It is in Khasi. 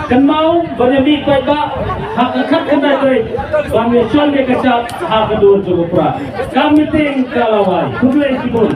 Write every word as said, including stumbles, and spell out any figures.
Kynmaw ban ïa mih paidbah ha ka khatkhyndai tarik ban ïa shon ïa ka shap ha ka dur jong u Prah. Ka meeting ka la wai. Khublei shibun.